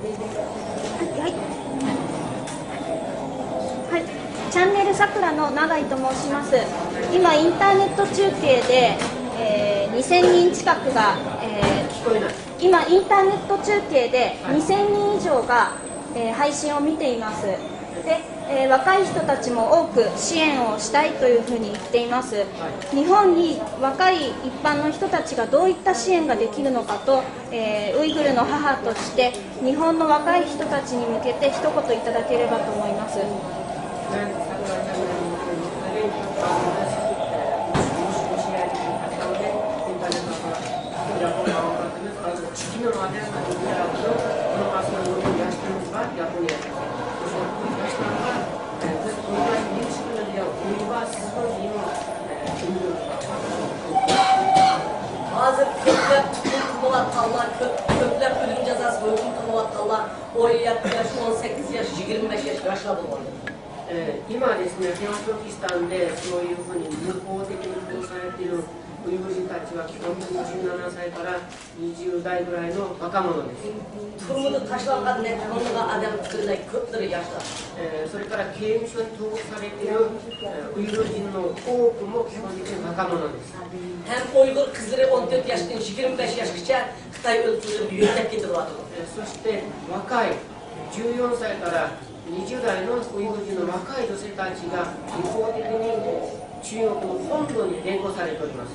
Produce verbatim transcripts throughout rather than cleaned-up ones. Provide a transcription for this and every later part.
はい、はい、チャンネルさくらの永井と申します。今、インターネット中継で、えー、にせんにん近くが、えー、聞こえない。今、インターネット中継でにせんにん以上が、えー、配信を見ています。で、えー、若い人たちも多く支援をしたいというふうに言っています。日本に若い一般の人たちがどういった支援ができるのかと、えー、ウイグルの母として日本の若い人たちに向けて一言いただければと思います。ھازىر كۆپلەپ تۇتقۇن قىلىنىۋاتقانلار، كۆپ، كۆپلەپ ئۆلۈم جازاسىغا ھۆكۈم قىلىنىۋاتقانلار ئون يەتتە ياش، ئون سەككىز ياش، يىگىرمە بەش ياش ياشلار بولغان. えー今ですね、東パキスタンでそういうふうに無法的に殺されているウイグル人たちは基本的にじゅうななさいからにじゅう代ぐらいの若者です。 تۈرمىدە تاشلانغان نەچچە مىڭلىغان ئادەم پۈتۈنلەي كۆپلىرى ياشلار. えーそれから刑務所に投獄されている、えーウイグル人の多くも基本的に若者です。 ھەم ئۇيغۇر قىزلىرى ئون تۆت ياشتىن يىگىرمە بەش ياشقىچە خىتاي ئۆلكىلىرىگە يۆتەپ كېتىلىۋاتىدۇ. えーそして若いじゅうよんさいからにじゅう代のウイグル人の若い女性たちが一方的に中国の本土に連行されております。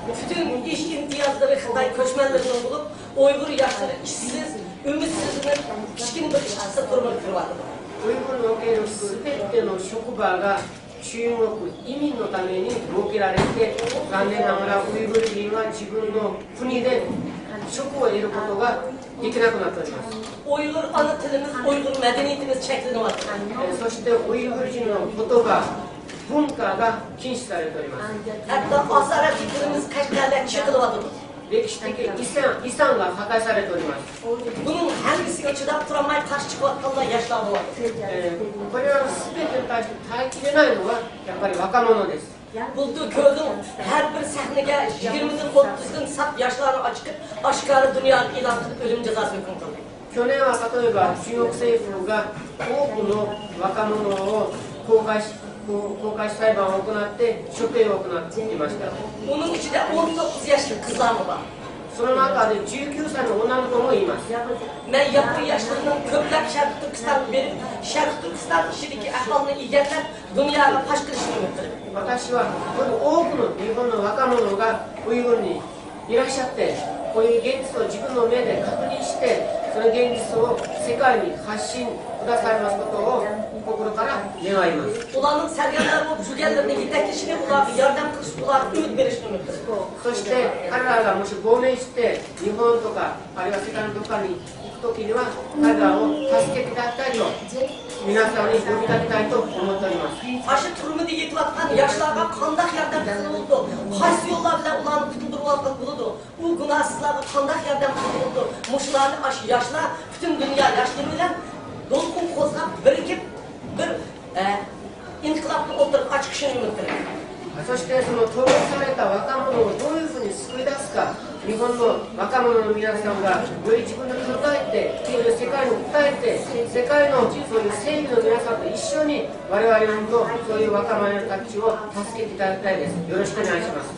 پۈتۈن ئىش ئىمتىيازلىرى خىتاي كۆچمەنلىرىنىڭ بولۇپ، ئۇيغۇر ياشلىرى ئىشسىز، ئۈمىدسىزلىنىپ، كىچىككىنە بىر ئىش چىقسا تۈرمىگە كىرىۋاتىدۇ. ウイグルの系のすべての職場が中国移民のために設けられて、残念ながらウイグル人は自分の国で職を得ることができなくなっております。 ئۇيغۇر ئانا تىلىمىز، ئۇيغۇر مەدەنىيىتىمىز چەكلىنىۋاتىدۇ. えーそしてウイグル人の言葉、文化が禁止されております。 ھەتتا ئاسارەتلىك تىلىمىز قەشقەردە چېقىلىۋاتىدۇ. 歴史的遺産、遺産が破壊されております。 بۇنىڭ ھەممىسىگە چىداپ تۇرالماي قارشى چىقىۋاتقانلار ياشلار بولۇۋاتىدۇ. えーこれらのすべてに対して耐えきれないのはやっぱり若者です。 بۇلتۇر كۆردۈڭ، ھەر بىر سەھنىگە يىگىرمىدىن ئوتتۇزدىن ساپ ياشلارنى ئاچىقىپ، ئاشكارا دۇنياغا ئېلان قىلىپ، ئۆلۈم جازاسى ھۆكۈم قىلدى. 去年は例えば中国政府が多くの若者を公開し、公公開裁判を行って、 ئۇنىڭ ئىچىدە ئون توققۇز ياشلىق قىزلارمۇ بار. その中でじゅうきゅうさいの女の子もいます。 مەن ياپون ياشلىرىنىڭ كۆپلەپ شەرقىي تۈركىستانغا بېرىپ، شەرقىي تۈركىستان ئىچىدىكى ئەھۋالنى ئىگىلەپ، دۇنياغا پاش قىلىشىنى ئۈمىد قىلىمەن. 私は本当に多くの日本の若者がウイグルにいらっしゃって、こういう現実を自分の目で確認して、その現実を世界に発信くださいますことを心から願います。 ئۇلارنىڭ سەرگەردان بولۇپ يۈرگەنلىرىنى يېتەكلىشىنى، ئۇلارغا ياردەم قىلىشىنى، ئۇلارغا ئۈمىد بېرىشىنى ئۈمىد قىلىمەن. そして彼らがもし亡命して日本とか、あるいは世界のどこかに行く時には、彼らを助けていただきたいと皆さんに呼びかけたいと思っております。 ئاشۇ تۈرمىدە يېتىۋاتقان ياشلارغا قانداق ياردەم قىلسا بولىدۇ؟ قايسى يوللار بىلەن ئۇلارنى قۇتۇلدۇرۇۋالغىلى بولىدۇ؟ ئۇ گۇناھسىزلارغا قانداق ياردەم قىلسا بولىدۇ؟ مۇشۇلارنى ئاشۇ ياشلار پۈتۈن دۇنيا ياشلىرى بىلەن دولقۇن قوزغاپ، بىرىكىپ، بىر، ئە، ئىنقىلابنى ئوتتۇرىغا چىقىشىنى ئۈمىد قىلىمەن. そしてその投獄された若者をどういうふうに救い出すか、日本の若者の皆さんがより自分で考えて、世界に訴えて、世界のそういう正義の皆さんと一緒に我々もそういう若者たちを助けていただきたいです。よろしくお願いします。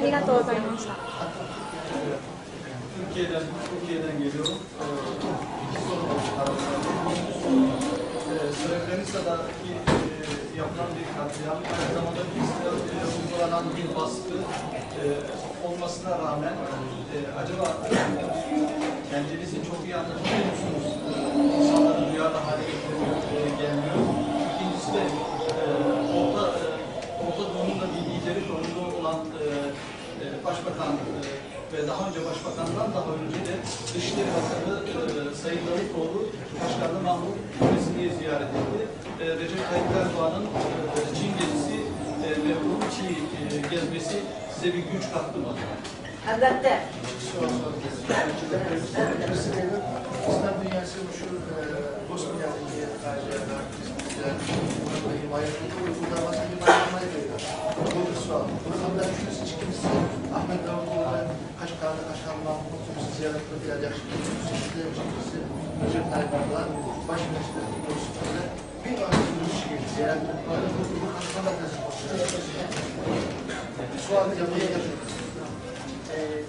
ありがとうございました。 Türkiye'den, Türkiye'den geliyorum. Ee, iki soru var. Ee, Srebrenica'daki e, yapılan bir katliam, aynı zamanda İsrail e, uygulanan bir baskı e, olmasına rağmen e, acaba kendinizi çok iyi anlatabiliyor musunuz? E, İnsanları duyarlı hale getirmek e, gelmiyor. İkincisi de e, Orta, e, Orta Doğu'nun da bir lideri konumunda olan e, e, Başbakan e, ve daha önce Başbakan'dan daha önce de Dışişleri Bakanı e, Sayın Davutoğlu Başkanlı Mahmut Mesne'yi ziyaret etti. E, Recep Tayyip Erdoğan'ın e, Çin gezisi e, ve Urumçi e, gezmesi size bir güç kattı mı? ئەلۋەتتە. ئىسلام دۇنياسى مۇشۇ بوسنىيەدىكى خەلقلەرنى ھىمايە قىلىدۇ، ئۇيغۇر داۋاسىنى ھىمايە قىلمايدۇ دەيدۇ. بۇ بىر سوئال. بۇنى قانداق چۈشىنىسىز؟ ئىككىنچىسى، ئەھمەد داۋۇتئوغلۇ قەشقەرنى، قەشقەرنى ماڭغۇ زىيارەت قىلىپ ياخشى. Baş ministrimiz bir ziyaret. Sual yapayım. Ee,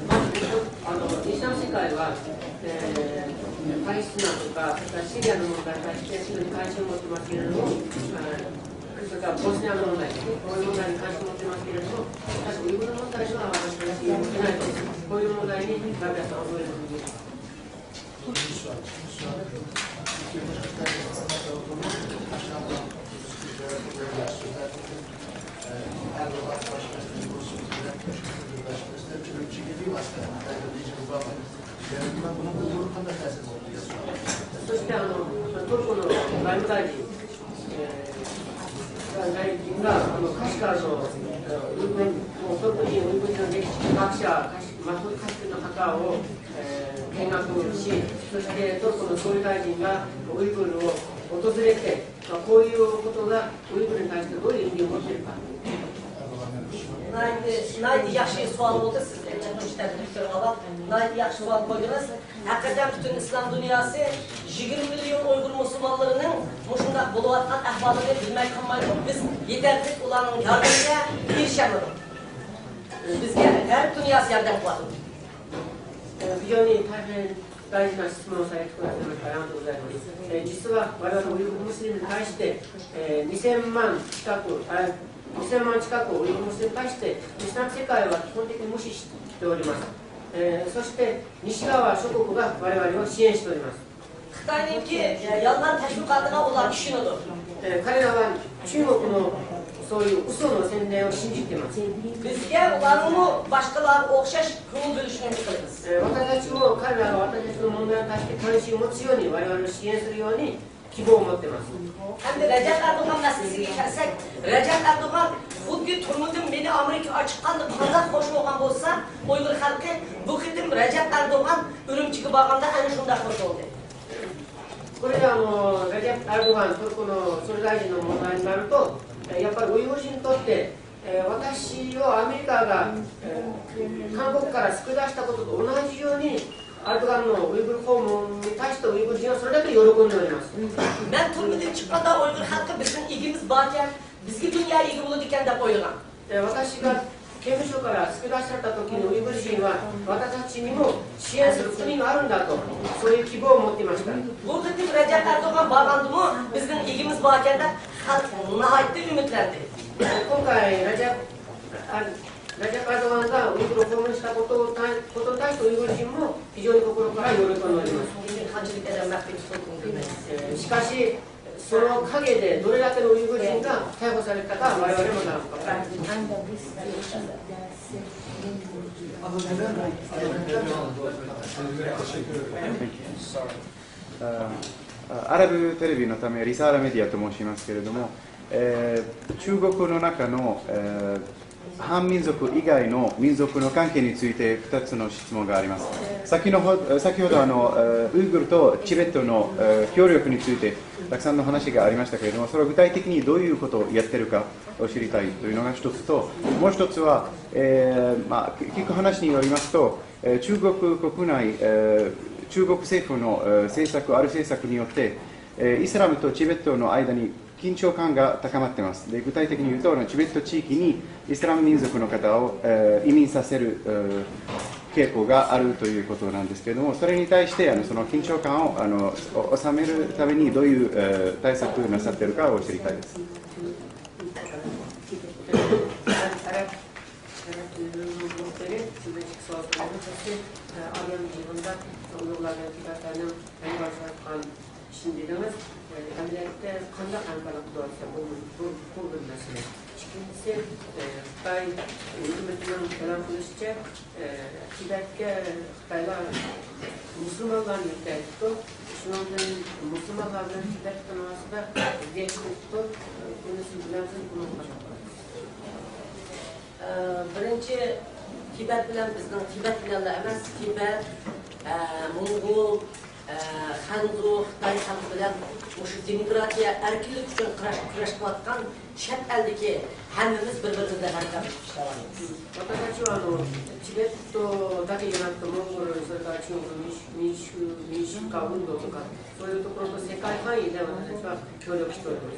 まず、あの、西側世界は、えー、パレスチナとか、それからシリアの問題に対して、すでに関心を持ってますけれども、えー、それからボスニアの問題ですね、こういう問題に関心を持ってますけれども、しかし、ウイグル問題にはあまり関心を持ってないと、こういう問題に、ラビアさんはどういうふうに見ますか？そして、あの、トルコの外務大臣、えー、大臣が、あの、カシュガルの、えー、ウイグル、もうトルコ人、ウイグル人の歴史学者、カシュ、マフムード・カシュガルの方を、えー、見学をし、そしてトルコの総理大臣がウイグルを訪れて、まあ、こういうことがウイグルに対してどういう意味を持っているか。 ناھايىتى، ناھايىتى ياخشى سوئال بولدى، سىز ئەجەب مۇشۇ تەبرىك بېرىۋالاڭ. ناھايىتى ياخشى سوئال قويدىڭىز. ھەقىقەتەن پۈتۈن ئىسلام دۇنياسى يىگىرمە مىليون ئۇيغۇر مۇسۇلمانلىرىنىڭ مۇشۇنداق بولۇۋاتقان ئەھۋالىنى بىلمەي قالمايدۇ. بىز يېتەرلىك ئۇلارنىڭ ياردىمىگە ئېرىشەلمىدۇق. بىزگە غەرب دۇنياسى ياردەم قىلىۋاتىدۇ. 非常に大事な質問をされてくださいました。ありがとうございます。えー、実は我々ウイグル・ムスリムに対して、えー、にせんまん近く、あ、にせんまん近くウイグル・ムスリムに対して、イスラム世界は基本的に無視しております。えー、そして西側諸国が我々を支援しております。 خىتاينىڭكى يالغان تەشۋىقاتىغا ئۇلار چۈشىنىدۇ. えー、彼らは中国のそういう嘘の宣伝を信じてます。 بىزگە ئۇلارنىڭمۇ باشقىلارغا ئوخشاش كۆڭۈل بۆلۈشىنى ئۈمىد قىلىمىز. えー、私たちも彼らが私たちの問題に対して関心を持つように、我々を支援するように希望を持ってます。 ئەمدى رەجەپ ئەردوغان مەسىلىسىگە كەلسەك، رەجەپ ئەردوغان خۇددى تۈرمىدىن مېنى ئامېرىكىغا چىققاندا قانداق خوش بولغان بولسا، ئۇيغۇر خەلقى، بۇ قېتىم رەجەپ ئەردوغان ئۈرۈمچىگە بارغاندا ئەنە شۇنداق خوش بولدى. これであの、レジェップ・エルドアン、トルコの、それ大臣の問題になると、えー、やっぱりウイグル人にとって、えー、私をアメリカが、えー、韓国から救い出したことと同じように、アルドガンのウイグル訪問に対して、ウイグル人はそれだけ喜んでおります。 مەن تۈرمىدىن چىققاندا ئۇيغۇر خەلقى بىزنىڭ ئىگىمىز باركەن، بىزگە دۇنيا ئىگە بولىدىكەن دەپ ئويلىغان. えー、私が刑務所から救い出された時に、ウイグル人は私たちにも支援する国があるんだと、そういう希望を持っていました。 بۇ قېتىم رەجەپ ئەردوغان بارغاندىمۇ بىزنىڭ ئىگىمىز باركەن دەپ خەلق ناھايىتى ئۈمىدلەندى. えー、今回、レジェップ、あ、レジェップ・エルドアンがウイグルを訪問したことを、ことに対して、ウイグル人も非常に心から喜んでおります。 قانچىلىك ئادەم مەختۇم تۇتۇلدى. えー、しかし、その陰でどれだけのウイグル人が逮捕されたか、我々も知らなかった。 えー、アラブテレビのため、リサーラメディアと申しますけれども、えー、中国の中の、えー、反民族以外の民族の関係について、ふたつの質問があります。先のほ、先ほど、あの、えー、ウイグルとチベットの、えー、協力について、たくさんの話がありましたけれども、それは具体的にどういうことをやってるかを知りたいというのが一つと、もう一つは、えー、まあ、聞く話によりますと、えー、中国国内、えー、中国政府の、えー、政策、ある政策によって、えー、イスラムとチベットの間に緊張感が高まってます。で、具体的に言うと、あの、チベット地域にイスラム民族の方を、えー、移民させる、えー、傾向があるということなんですけれども、それに対して、あの、その緊張感を、あの、お、収めるためにどういう、えー、対策なさってるかを知りたいです。 ئايال يىغىندا ئۇيغۇرلارنىڭ تىبەتلەرنىڭ ئەمەلىيەتتە قانداق ھەمكارلىق قىلىۋاتىسەن؟ بۇ، بۇ، بۇ بىر مەسىلە. ئىككىنچىسى، ئى، خىتاي ھۆكۈمىتىنىڭ ئېلان قىلىشىچە، ئى، تىبەتكە خىتايلار مۇسۇلمانلارنى يۆتەيدىكەن. شۇنىڭ بىلەن مۇسۇلمانلار بىلەن تىبەتلىكلەرنىڭ ئارىسىدا زىددىيەت چىقىپ تۇرۇپ، بۇنى سىز بىلەمسىز، بۇنىڭغا قانداق قارايسىز؟ ئى، بىرىنچى، تىبەت بىلەن، بىزنىڭ تىبەت بىلەنلا ئەمەس، تىبەت، ئە، موڭغۇل، ئە، خەنزۇ، خىتاي خەلقى بىلەن مۇشۇ دېموكراتىيە، ئەركىنلىك ئۈچۈن كۈرەش، كۈرەشىۋاتقان چەت ئەلدىكى ھەممىمىز بىر-بىرىمىز بىلەن ھەمكارلىشىپ ئىشلەۋاتىمىز. 私たちはあのチベットだけじゃなくて、モンゴル、それから中国、民主民主民主化運動とか、そういうところと世界範囲で私たちは協力しております。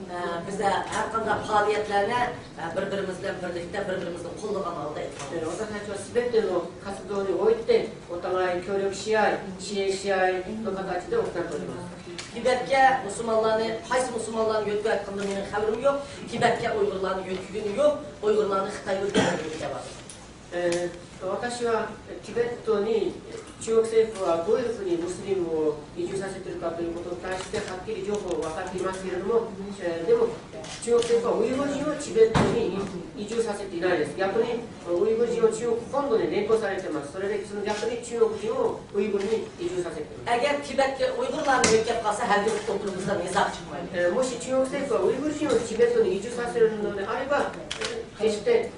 ئە، بىز ھەر قانداق پائالىيەتلەرنى، ئە، بىر-بىرىمىز بىلەن بىرلىكتە، بىر-بىرىمىزنى قوللىغان ھالدا ئېلىپ بارىمىز. 私たちは全ての活動において、お互い協力し合い、支援し合いの形で行っております。 تىبەتكە مۇسۇلمانلارنى، قايسى مۇسۇلمانلارنى يۆتكەۋاتقىنىدا مېنىڭ خەۋىرىم يوق. تىبەتكە ئۇيغۇرلارنى يۆتكىگىنى يوق. ئۇيغۇرلارنى خىتاي ئۆلتۈرگىنى يۆتكەۋاتىدۇ. えー私は、えーチベットに、えー中国政府はどういうふうにムスリムを移住させているかということに対して、はっきり情報は分かっていますけれども、えーでも、中国政府はウイグル人をチベットに移住させていないです。逆に、ウイグル人を中国本土に連行されています。それで、その逆に中国人をウイグルに移住させている。 ئەگەر تىبەتكە ئۇيغۇرلارنى يۆتكەپ قالسا، ھەرگىز ئوتتۇرىمىزدا نىزا چىقمايدۇ. えーもし中国政府はウイグル人をチベットに移住させるのであれば、決して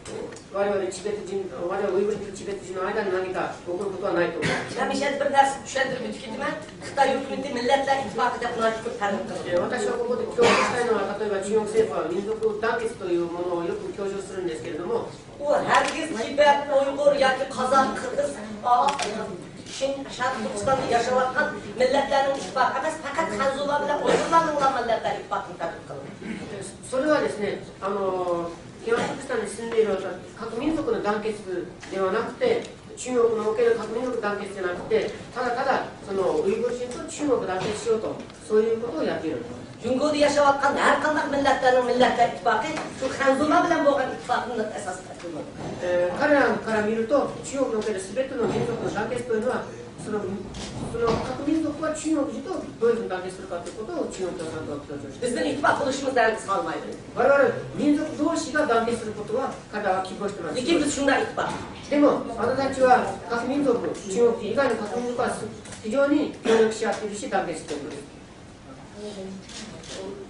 我々チベット人、我々ウイグル人とチベット人の間に何か起こることはないと思います。 ھەمىشە بىر نەرسە چۈشەندۈرۈپ ئۆتۈپ كېتىمەن. خىتاي ھۆكۈمىتى مىللەتلەر ئىتتىپاقى دەپ ناھايىتى كۆپ تەرغىب قىلىدۇ. えー私はここで強調したいのは、例えば中国政府は民族団結というものをよく強調するんですけれども、 ئۇ ھەرگىز تىبەت، ئۇيغۇر ياكى قازاق، قىرغىز، ئا، شىن، شەرقىي تۈركىستاندا ياشاۋاتقان مىللەتلەرنىڭ ئىتتىپاقى ئەمەس، پەقەت خەنزۇلار بىلەن ئۇيغۇرلارنىڭلا مىللەتلەر ئىتتىپاقىنى تەبرىك قىلىدۇ. それはですね、あの、東アフリカに住んでいる各民族の団結ではなくて、中国における各民族の団結じゃなくて、ただただそのウイグル人と中国を団結しようと、そういうことをやっている。 جۇڭگودا ياشاۋاتقان ھەر قانداق مىللەتلەرنىڭ مىللەتلەر ئىتتىپاقى شۇ خەنزۇلار بىلەن بولغان ئىتتىپاقنى ئەساس قىلىدۇ. えー彼らから見ると、中国における全ての民族の団結というのは、そのその各民族は中国人とどういうふうに団結するかということを中国共産党は強調している。 بىزنىڭ ئىتتىپاق بولۇشىمىزنى ھەرگىز خالىمايدۇ. 我々民族同士が団結することは彼らは希望しています。 لېكىن بىز شۇنداق ئىتتىپاق. でも、私たちは各民族、中国以外の各民族は非常に協力し合っているし、団結しています。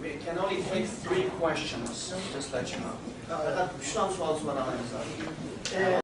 We can only take three questions, just let you know. پەقەت ئۈچ سان سوئال سورالايمىز. え